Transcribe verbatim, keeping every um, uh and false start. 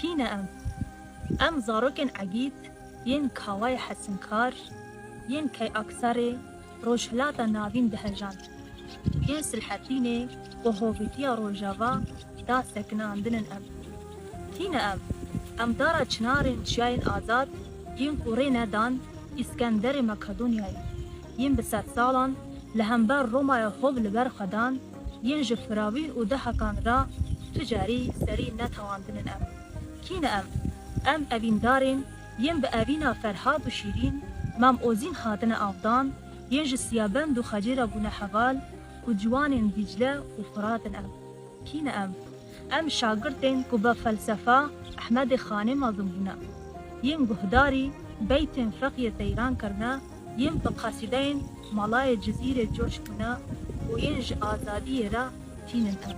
Kî ne em? Em zarokên Egîd yên Kawayê Hesinkar, yên Key Akserê, Rojhilata Navîn dihejand. Yên Silhetînê û hovîtiya Rojava da sekinandin in em. Kî ne em? Em dara çinarên çiyayên azad yên ku rê nedan Îskenderê Makedonyayê, yên bi sedsalan li hember Romaya hov li ber xwe dan, yên ji firavîn û dehekan re tu carî serî netewandin in em. Kî ne em? Em evîndarên yên bi evîna Ferhad û Şîrîn, Mam Ozîn hatine avdan, yên ji Siyabend û Xecê re bûne heval û ciwanên Dîcle û Firat in em. Kî ne em? Em şagirtên ku bi felsefa Ehmedê Xanê mezin bûne, yên guhdarî beytên Feqiyê Teyran kirine, yên bi qesîdeyên Malayê Cizîrê coş bûne û yên ji azadiyê re tînin em.